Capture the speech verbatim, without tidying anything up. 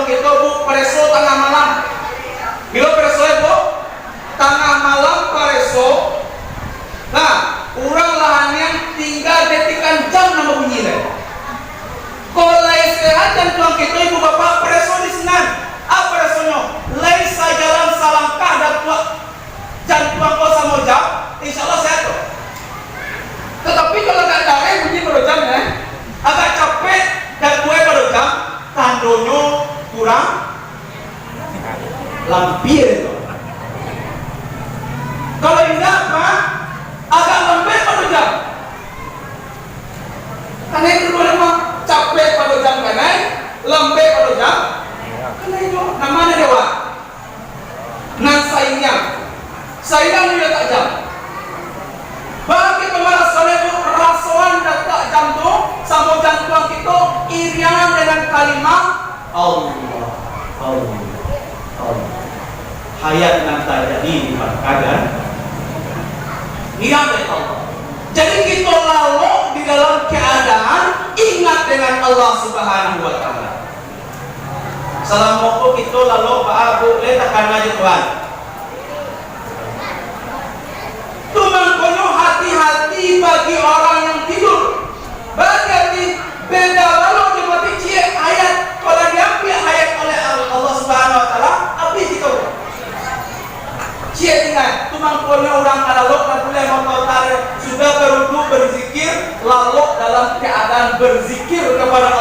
Kito, Bu, pareso tangah malam. Bilo pareso, Bu? Tangah malam pareso. Nah, urang lah nian tingga datikan jam nan babunyi lai. Kok lai sehat jantuang kito, Ibu Bapak, pareso di sinan. Apo paresonyo? Lai sajalan salangkah datuak jantuang ko samo jam, insya Allah sehat tu. Tatapi kalau agak dareh bunyi pado jam, eh, agak capek datuak pado jam, tandonyo kurang lampia tu. Kalau indak, apa? Agak lambek pado jam. Kanai kaduo mah, capek pado jam kanai, lambek pado jam kanai tu. Namonyo dewa. Nan saingga, saingga nyo letak jam. Bagi pamarasoan, Bu, rasoan letak jam tu, samo jantuang kito iriangan dengan kalimah Allah, Allah, Allah. Hayat nan tajadi di pangkadan, ingat dek Allah. Jadi kito lalok di dalam keadaan ingat dengan Allah Subhanahu wa Taala. Salamo ko kito lalok baa, Bu, lai takana jo Tuhan. Tu mangkonyo hati-hati bagi orang yang tidur. Bagi hati, beda balo jo mati ciek hayat. Kalau diambiak hayat oleh Allah Subhanahu wa Taala, habis kito. Ciek tingga, tu mangkonyo urang ka lalok, ka buliah moto tarik, sudah berwudu, berzikir, lalok dalam keadaan berzikir kepada